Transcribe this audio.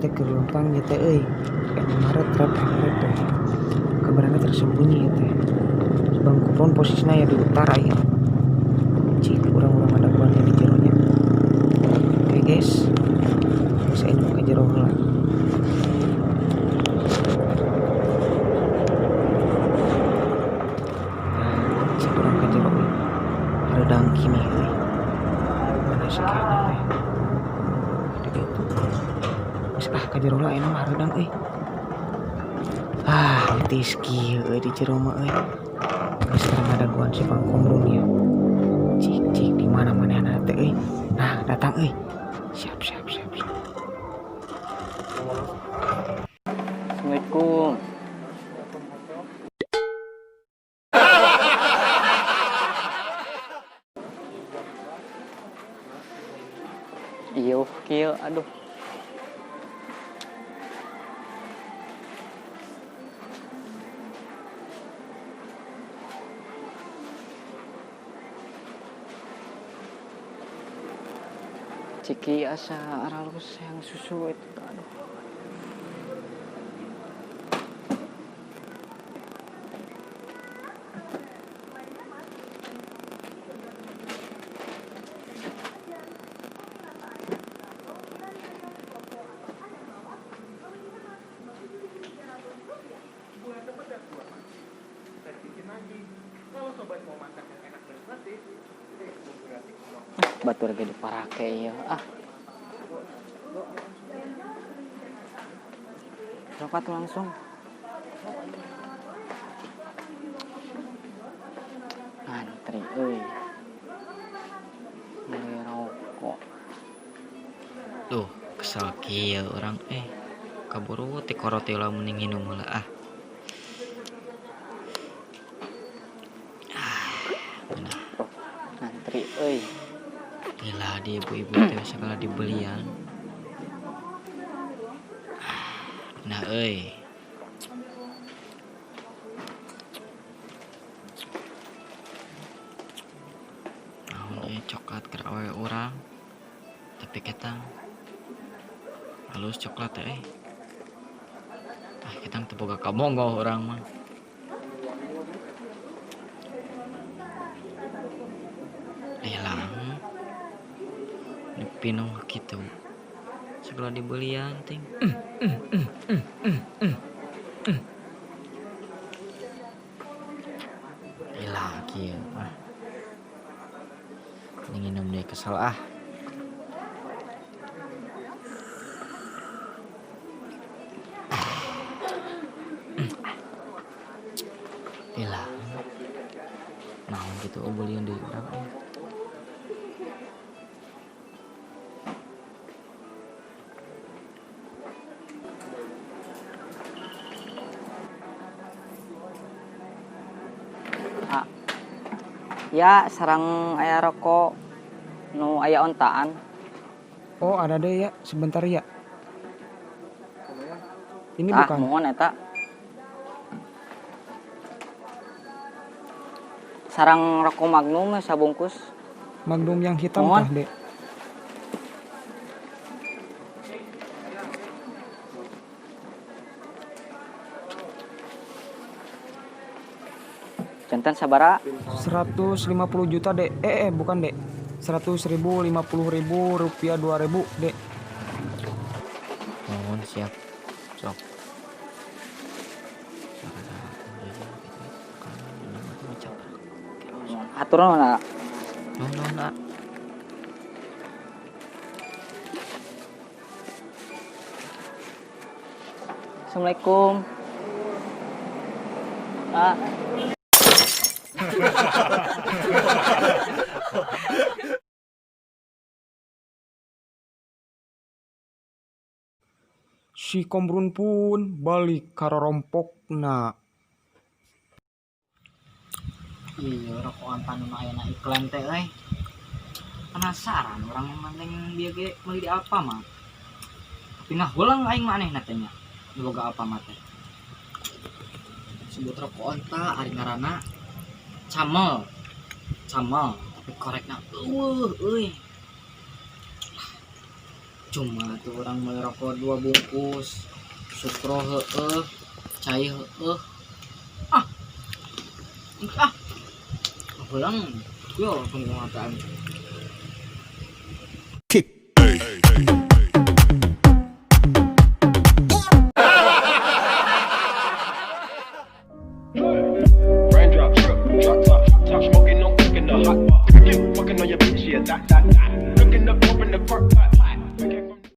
teh keur leumpang ieu teh euy. Indomaret rep rep. Kabarana tersembunyi ieu teh. Bang Komrun posisinya ya di utara ya. Cik urang-urang ada buannya di jeronya. Oke guys. Bisa ini ke jero heula. Nah, cik urang ke jero euy. Hareudang kini euy. Mana sih kayaknya teh? Di ditu. Geus ah ka jero lah ayeuna mah hareudang euy. Ah, tis kieu euy di jero mah euy. Geus ngadaguan si Bang Komrun ya. Cik cik di mana manehna teh euy. Nah, datang euy. Siap siap siap siap. Assalamualaikum. Iyo, kieu aduh. Ciki asa aralus yang susu itu aduh. Batur ge diparake ieu ah. Sok atuh langsung. Ngantri euy. Beli rokok. Duh, kesel kieu urang eh. Kaburu ti korot teh lamun nginum heula ah. Ah, bener. Ngantri euy. Gila di ibu-ibu teh segala dibelian. Nah euy. Naon euy coklat keur awewe urang. Tapi ketang halus coklat teh euy. Ah ketang teu boga kabonggoh urang mah. Hilang. Pinuh gitu segala dibelian ting. Hilang kieu ah. Nginum deui kesel ah. Hilang. Naon gitu belian deui urang. Ya, sarang aya rokok nu aya ontaan. Oh, ada deh ya, sebentar ya. Ini ah, bukan. Mohon eta. Sarang rokok Magnum sabungkus. Magnum yang hitam Mohon. Kah, Dek? Jantan sabara? 150 juta, Dek. Bukan, Dek. 100.000, 50.000, rupiah 2.000, Dek. Mohon siap. Sok. Atur nuhun, ah. Nuhun, nuhun, ah. Assalamualaikum. Ah. Si Komrun pun balik ka rorompokna. Iya, rokokan panu aya iklan teh euy. Penasaran urang mending bieu ge meuli di Alfamart. Tapi ngahulang aing mah anehna teh nya. Nu boga Alfamart teh. Sebut rokok onta ari ngaranna Camel. Camel, tapi korekna eueuh euy. Cuma tuh urang meuli rokok dua bungkus. Sukro heueuh, cai heueuh. Ah. Ah. Pulang. Yo, langsung makan.